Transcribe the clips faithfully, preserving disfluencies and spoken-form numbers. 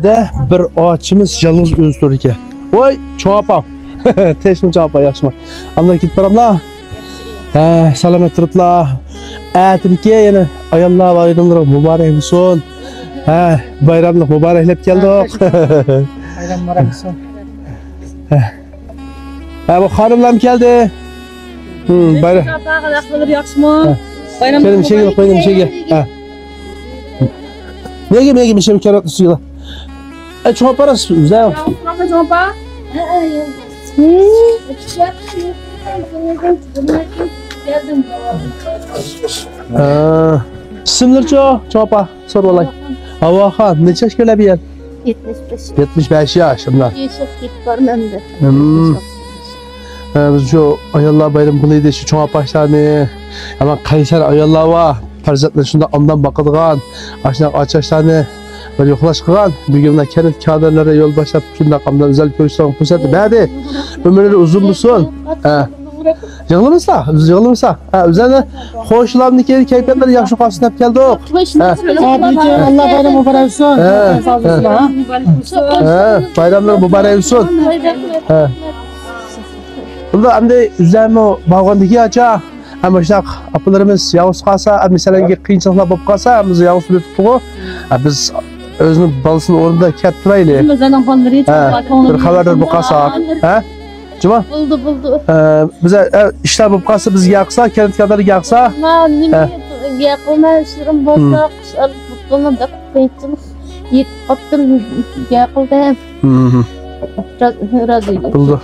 دە بىر ئاچىمىز يالغۇز ئۆزى تۇرىدىكەن. ۋاي، چوڭ ئاپام. تېشمۇ چوڭ ئاپا، ياخشىمۇ؟ ئاندىن كېتىپ باراملا؟ ھە، سالامەت تۇرۇپلا. ئەتىدىكى يەنە ئاياللار بايراملىرى مۇبارەك بولسۇن. ھە، بايراملىق مۇبارەكلەپ كەلدۇق. بايرام مۇبارەك بولسۇن. ھە. ھە، بۇ خانىملارمۇ كەلدى. ھىم، بايرام. ئاپا، قانداق بولۇر، ياخشىمۇ؟ ھە. بايرام كېلىڭ، مۇبارەك. شېگىل قويدۇم، شېگىل. ھە. نېگە، نېگە، مېشىم كەرەت ئۈستىگە. ئە، چوڭ ئاپا، راست، بىزدە. ياخشىمۇ، چوڭ ئاپا؟ ھە. ئىسىملىرىچۇ، چوڭ ئاپا؟ سورىۋالاي. ھاۋاخان، نەچچە ياش كېلە بۇ يەر؟ يەتمىش بەش. يەتمىش بەش ياش، ئۇنداق. يېشىل كېتىپ بارمەن دە. ھىم. ھە، بىز شۇ ئاياللار بايرىمى قىلىدۇ، شۇ چوڭ ئاپاشلارنى، يامان قەيسەر ئاياللار بار، پەرزەنتلىرىنى شۇنداق ئوبدان باقىدىغان، ئاشۇنداق ئاچاشلارنى بىر يوقلاش قىلغان. بۈگۈن مۇنداق كەنت كادىرلىرى يول باشلاپ شۇنداق ئوبدان ئۆزەل كۆرۈشىدىغان پۇرسەتنى بەردى. ئۆمۈرلىرى ئۇزۇن بولسۇن. ھە. يىغلىمىسا، بىز يىغلىمىسا. ھە، ئۆزەلنى خوشلامنى كەيپىياتلىرى ياخشى قالسۇن دەپ كەلدۇق. ھە. ئابىجان، ئاللا بايرام مۇبارەك بولسۇن. ھە، ساغ بولسۇن، ھە. ھە، بايراملار مۇبارەك بولسۇن. ھە. بۇندا ئەمدى ئۆزەلمۇ بارغاندىكى ئاچا. ھەم مۇشۇنداق ئاپىلىرىمىز يالغۇز قالسا، ھەم مەسىلەنگە قىيىنچىلىقلار بولۇپ قالسا، ھەم بىز يالغۇز تۇرۇپ تۇرغۇ. ھە، بىز ئۆزىنىڭ بالىسىنىڭ ئورنىدا كەپ تۇرايلى. بىزنىڭ بالىلىرى ھە، بىر خەۋەردار بولۇپ قالساق. ھە؟ جۇما؟ بولدى، بولدى. ئە، بىزە، ئە، ئىشلار بولۇپ قالسا، بىزگە ياقسا، كەنتكە قەدەر ياقسا. ما، نېمە ھە. ياقىلماي ئىشلىرىم بولسا، ھىم. قىش ئالىپ بولدۇم، بەك قىيىنچىلىق يېتىپ قاپتىم، ياقىلدىم. ھىم. راز-، رازى. بولدى.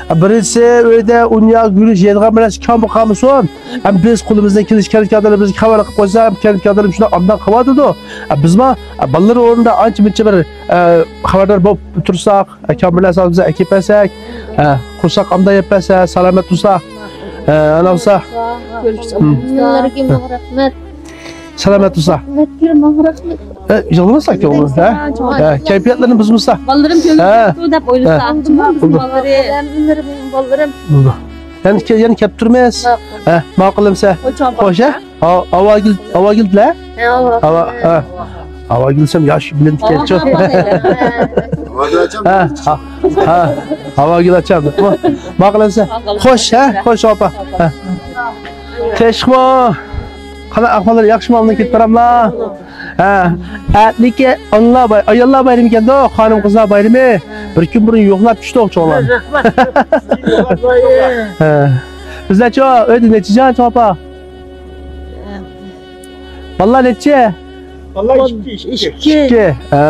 ھە. بىرىنچىسى، ئۆيدە ئۇن ياغ، گۈرۈچ يەيدىغان بىر نەرسە كەم بولۇپ قالمىسۇن. ھەم بىز قولىمىزدىن كېلىشىچە كەنتكە قەدەر بىزگە خەۋەر قىلىپ قويسا، ھەم كەنتكە قەدەر شۇنداق ئوبدان قىلىۋاتىدۇ. ھە، بىزمۇ، ھە، بالىلار ئورنىدا ئانچە-مۇنچە بىر، ھە، خەۋەردار بولۇپ تۇرساق، ئاكام بىلەن سالمىسا ئەكىپ بەرسەك، ھە، قورساق ئامدا يەپ بەرسە، سالامەت تۇرسا، ھە، ئانا بولسا. بالىلارغا مىڭ رەھمەت. سالامەت تۇرسا. رەھمەت، مىڭ رەھمەت. ھە، يىغلىمىسا كۆڭلى، ھە؟ ھە، كەيپىياتلىرىنى بۇزمىسا. بالىلىرىم كۆڭلى ھە. كەپتۇ دەپ ئويلىسا. ھە. بالىلىرىم، بالىلىرىم. يەنە كە-، يەنە كەپ تۇرمىز. ھە، ماقۇل ئەمسە. خوش، ھە؟ ھاۋاگۈل، ھاۋاگۈلدىلە؟ ھاۋا، ھە. ھاۋاگۈلسەم ياش بىلەن تىكەنچۇ. ھە، ھە، ھە. ھاۋاگۈل ئاچام. ماقۇل ئەمسە. خوش، ھە؟ خوش، ئاپا. ھە. تېشىقمۇ؟ قانداق ئەھۋاللار، ياخشىمۇ؟ ئالدىن كېتىپ باراملا؟ ھە. ئەتىلىكى ئانىلار باي-، ئاياللار بايرىمى ئىكەندۇ، خانىم قىزلار بايرىمى. بىر كۈن بۇرۇن يوقلاپ چۈشتۇق چوڭلار. ھە. بىزلەرچۇ ئۆيدە نەچچە جان چوڭ ئاپا؟ بالىلار نەچچە؟ بالىلار ئىككى، ئىككى. ئىككى. ھە.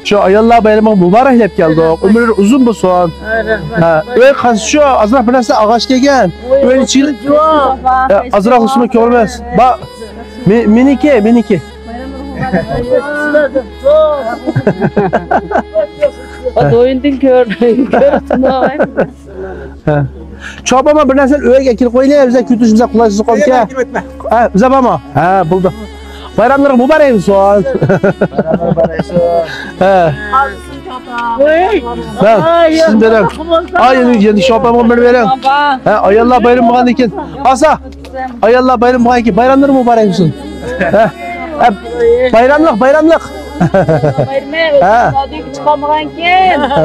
شۇ ئاياللار بايرىمىغا مۇبارەكلەپ كەلدۇق. ئۆمۈرلىرى ئۇزۇن بولسۇن. ھە، رەھمەت. ھە، ئۆي قازسا شۇ ئازراق بىر نەرسە ئاغاچ كەلگەن. ئۆينى ئىچىگە، ھە، ئازراق بولسىمۇ كۆرىمىز. با-، مې-، مېنىكى، مېنىكى. دويۇندىن كۆردۈم. ھە. چوپانما بىر نەرسىنى ئۆيگە ئەكىرىپ قويلى، بىزە كۈتۈشىمىزگە قولايسىز قالمىكەن. ھە، بىزە بارمۇ؟ ھە، بولدى. بايراملىرىڭ مۇبارەك بولسۇن. بايراملىرىڭ مۇبارەك بولسۇن. ھە. ھە، سىزنى بېرىڭ. ئا، يەنە، يەنە چوپانغا بىر بېرىڭ. ھە، ئاياللار بايرىمى بولغاندىن كېيىن. ئاسا. ئاياللار بايرىمى بولغاندىن كېيىن بايراملىرىڭ مۇبارەك بولسۇن. ھە. ھە، بايراملىق، بايراملىق. بايرىمى ھە. رادىيوغا چىقالمىغانكەن. ھە.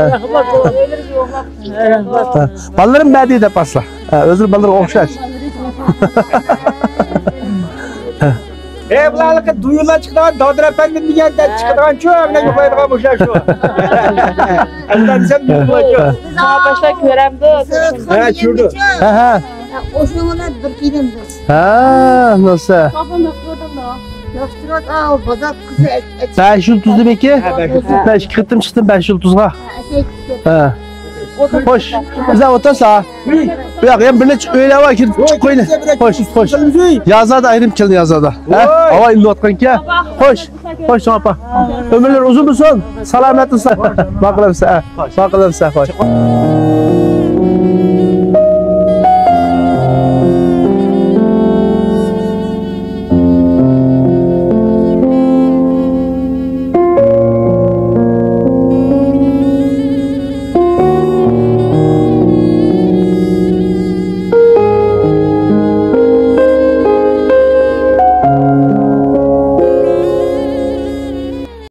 بالىلىرىم بەدىي دەپ باسلا. ھە، ئۆزىنىڭ بالىلىرىغا ئوخشاش. ھە، بۇلارلىقى دۇيۇلار چىقىدىغان، دادۇر ئەپەندىم دېگەندەك چىقىدىغانچۇ، مەن يوقلايدىغان مۇشۇ شۇ. ئەسلەنسەم دۇيۇلارچۇ. باشتا كۆرەمدۇ. ھە، چۈشۈردى. ھە، ھە. ئوشۇڭلار بىر كىيدىم بىز. ھە، ناسا. ياخشى تۇرۇۋات، ئاۋۇ بازار قىزى ئەك-، ئەك-، بەش يۇلتۇزنىمىكى؟ ھە، بەش يۇلتۇز. مەن ئىككى قېتىم چىقتىم بەش يۇلتۇزغا. ھە، ئەشەك چىقتى. ھە. خوش. بىزلەر ئولتۇرسا. بۇ ياق، يەنە بىر نەچچە ئۆيلەر بار، كىرىپ چىقىپ قويلى. خوش، خوش. يازادا ئايرىم كېلىڭ، يازادا. ھە؟ ھاۋا ئىللىۋاتقانكەن. خوش. خوش، چوڭ ئاپا. ئۆمۈرلىرى ئۇزۇن بولسۇن. سالامەت بولسا. باقىلامسا، ھە. باقىلامسا، خوش.